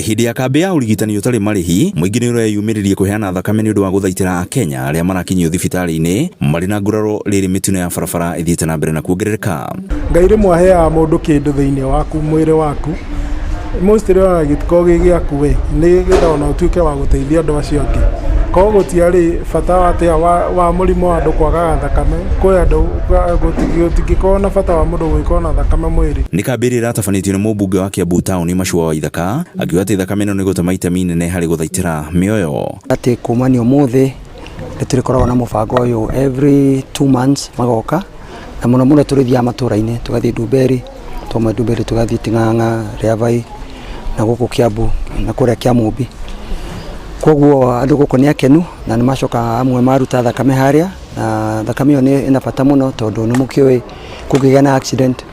Hĩndĩ ya kambĩ ya ũrigitani ũtarĩ marĩhi, mũingĩ nĩ ũreyumĩririe kũheana thakame nĩ ũndũ wa gũthaitĩra Akenya arĩa marakinyio thibitarĩ-inĩ marĩ na nguraro rĩrĩ mĩtino ya barabara ĩthiĩte na mbere na kuongerereka. Ngai rĩmwe aheaga mũndũ kĩndũ thĩinĩ waku mwĩrĩ waku mostly ona gĩtikoragwo gĩ gĩaku we nĩgetha ona ũtuĩke wa gũteithia andũ acio angĩ. Korwo gũtiarĩ bata atĩa wa mũrimũ wa andũ kwagaga thakame kwĩ andũ gũtingĩkorwo na bata wa mũndũ gũgĩkorwo na thakame mwĩrĩ. Nĩ kambĩ ĩrĩa ĩratabanĩtio nĩ mũmbunge wa Kiambu taũni Machua Waithaka akiuga atĩ thakame ĩno nĩ gũtema itemi inene harĩ gũthaitĩra mĩoyo. Atĩ kumania ũmũthĩ nĩ tũrĩkoragwo na mũbango ũyũ every 2 months magoka, na mũno mũno tũrĩthiaga matũra-inĩ, tũgathiĩ Ndumberi, twauma Ndumberi tũgathiĩ Ting'ang'a, Rĩavai na gũkũ Kiambu na kũrĩa Kĩamũmbi. Koguo andũ gũkũ nĩ akenu na nĩ macoka amwe maruta thakame harĩa, na thakame ĩyo nĩ ĩna bata mũno tondũ nĩ mũkĩũĩ kũngĩgĩa na accident,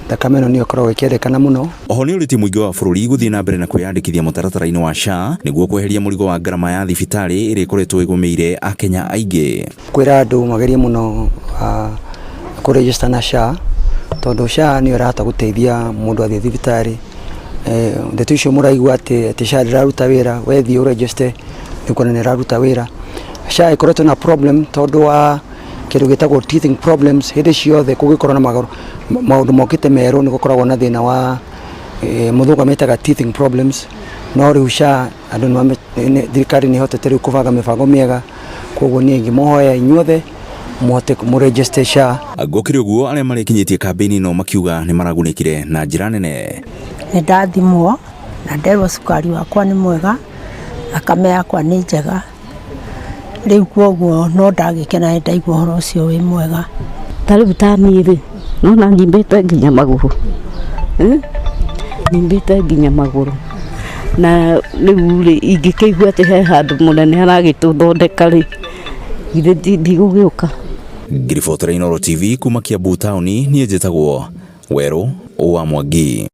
thakame ĩno nĩyo ĩkoragwo ĩkĩendekana mũno. Oho nĩ ũrĩtie mũingĩ wa bũrũri gũthiĩ na mbere na kwĩyandĩkithia mũtaratara-inĩ wa SHA nĩguo kweheria mũrigo wa ngarama ya thibitarĩ ĩrĩa ĩkoretwo ĩgũmĩire Akenya aingĩ. Kwĩra andũ magerie mũno kũ register na SHA tondũ SHA nĩyo ĩrahota gũteithia mũndũ athiĩ thibitarĩ. Ndeto icio mũraigua atĩ SHA ndĩraruta wĩra, wethiĩ ũ register nĩ ũkuona nĩ ĩraruta wĩra. SHA ĩkoretwo na problem tondũ wa kĩndũ gĩtagwo teething problems. Hĩndĩ ciothe kũngĩkorwo na maũndũ mokĩte merũ nĩ gũkoragwo na thĩna wa mũthũngũ amĩtaga teething problems, no rĩu SHA andũ thirikari nĩ ĩhotete rĩu kũbanga mĩbango mĩega. Koguo niĩ ingĩmũhoya inyuothe mũhote mũ register SHA. Gũkĩrĩ ũguo, arĩa marĩkinyĩtie kambĩini ĩno makiuga nĩ maragunĩkire na njĩra nene. Nĩ ndathimwo na nderwo cukari wakwa nĩ mwega, thakame yakwa nĩ njega rĩu, koguo no ndagĩkena nĩ ndaigua ũhoro ũcio wĩ mwega. Ta rĩu ta niĩ rĩ, nona nyimbĩte nginya magũrũ, nyimbĩte nginya magũrũ, na rĩu rĩ, ingĩkĩigua atĩ he handũ mũnene haragĩtũthondeka rĩ, githĩ ndigũgĩũka? Ngĩribotera Inooro TV kuma Kiambu taũni, niĩ njĩtagwo Werũ wa Mwangi.